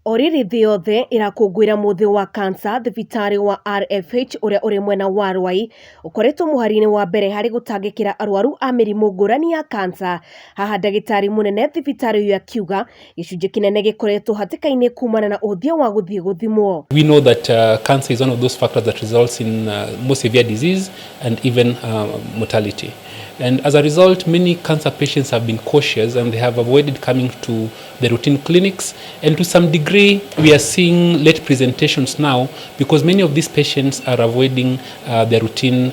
O rĩrĩ thĩ yothe ĩrakũngũĩra mũthĩ wa cancer, thibitarĩ wa RFH ũrĩa ũrĩ mwena wa Rwai ũkoretwo mũhari-inĩ wa mbere harĩ gũtangĩkĩra arwaru a mĩrimũ ngũrani ya cancer. Haha ndagĩtarĩ mũnene thibitarĩ ũyũ akiuga gĩcunjĩ kĩnene gĩkoretwo hatĩka-inĩ kumana na ũhũthia wa gũthiĩ gũthimwo. We know that cancer is one of those factors that results in more severe disease and even mortality. And as a result, many cancer patients have been cautious and they have avoided coming to the routine clinics. And to some degree, we are seeing late presentations now because many of these patients are avoiding the routine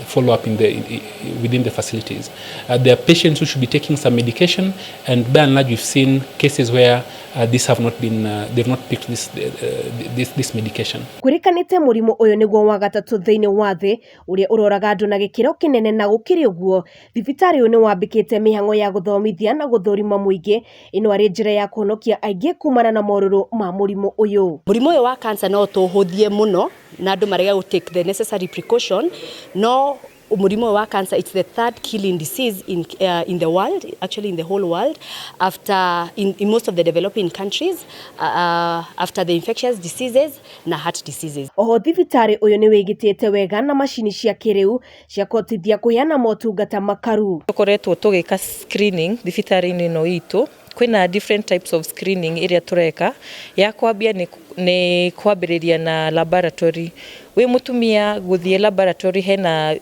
follow-up within the facilities. There are patients who should be taking some medication, and by and large, we've seen cases where this have not been, they've not picked this medication. Kwĩrĩkanĩte mũrimũ ũyũ nĩguo wa gatatũ thĩinĩ wa thĩ ũrĩa ũroraga andũ na gĩkĩro kĩnene, na gũkĩrĩ ũguo thibitarĩ ũyũ nĩ wambĩkĩte mĩhang'o ya gũthomithia na gũthũrima mũingĩ, ĩno arĩ njĩra ya kũhonokia aingĩ kumana na morũrũ ma mũrimũ ũyũ. Mũrimũ ũyũ wa cancer no tũhũthie mũno na andũ marege gũ take the necessary precaution, no mũrimũ ũyũ wa cancer, it's the third killing disease in the world, actually in the whole world, after in most of the developing countries, after the infectious diseases na heart diseases. Oho thibitarĩ ũyũ nĩ wĩgitĩte wega na macini cia kĩrĩu cia kũhotithia kũheana motungata makaru. Tũkoretwo tũgĩka screening thibitarĩ-inĩ ĩno itũ. Kwĩna different types of screening ĩrĩa tũreka. Ya kwambia nĩ kwambĩrĩria na laboratory. Wĩ mũtumia gũthiĩ laboratory, hena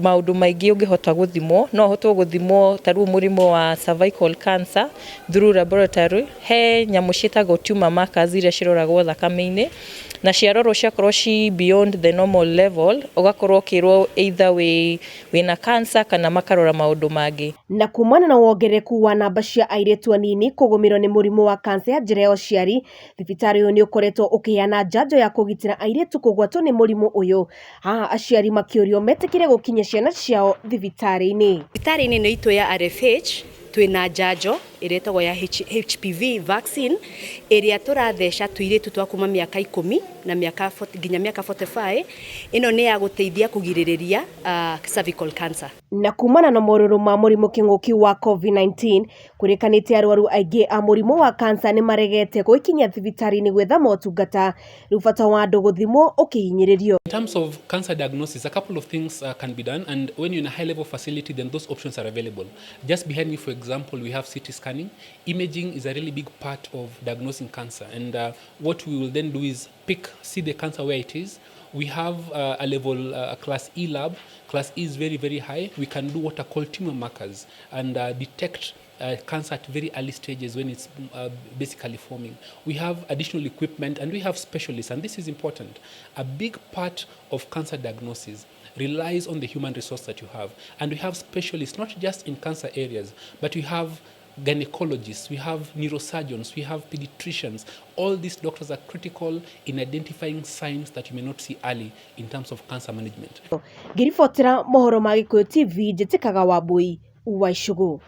maũndũ maingĩ ũngĩhota gũthimwo. No ũhotwo gũthimwo ta rĩu mũrimũ wa cervical cancer through laboratory. He nyamũ ciĩtagwo tumor markers iria ciroragwo thakame-inĩ, na ciarorwo ciakorwo ci beyond the normal level, ũgakorwo ũkĩrwo either wĩna cancer kana makarora maũndũ mangĩ. Na kumana na wongerereku wa namba cia airĩtu anini kũgũmĩrwo nĩ mũrimũ wa kansa ya njĩra ya ũciari, thibitarĩ ũyũ nĩ ũkoretwo ũkĩheana njanjo ya kũgitĩra airĩtu kũgwatwo nĩ mũrimũ ũyũ. Haha aciari makĩũrio metĩkĩre gũkinyia ciana ciao thibitarĩ-inĩ. Thibitarĩ-inĩ ĩno itũ ya RFH twĩna njanjo ĩrĩa ĩtagwo ya HPV vaccine, ĩrĩa tũratheca tũirĩtu twa kuma mĩaka 10 na mĩaka nginya mĩaka 45. Ĩno nĩ ya gũteithia kũgirĩrĩria cervical cancer. Na kumana na morũrũ ma mũrimũ kĩng'ũki wa COVID-19, kwĩrĩkanĩte arwaru aingĩ a mũrimũ wa kansa nĩ maregete gwĩkinyia thibitarĩ-inĩ gwetha motungata, rĩu bata wa andũ gũthimwo ũkĩhinyĩrĩrio. In terms of cancer diagnosis, a couple of things can be done, and when you're in a high level facility, then those options are available. Just behind me, for example, we have CT scanning. Imaging is a really big part of diagnosing cancer, and what we will then do is pick, see the cancer where it is. We have a level, a class E lab. Class E is very, very high. We can do what are called tumor markers and detect cancer at very early stages when it's basically forming. We have additional equipment and we have specialists, and this is important. A big part of cancer diagnosis relies on the human resource that you have. And we have specialists not just in cancer areas, but we have gynecologists, we have neurosurgeons, we have pediatricians. All these doctors are critical in identifying signs that you may not see early in terms of cancer management. Ngĩribotera mohoro ma Gĩkũyũ TV, njĩtĩkaga Wambui wa Icũgũ.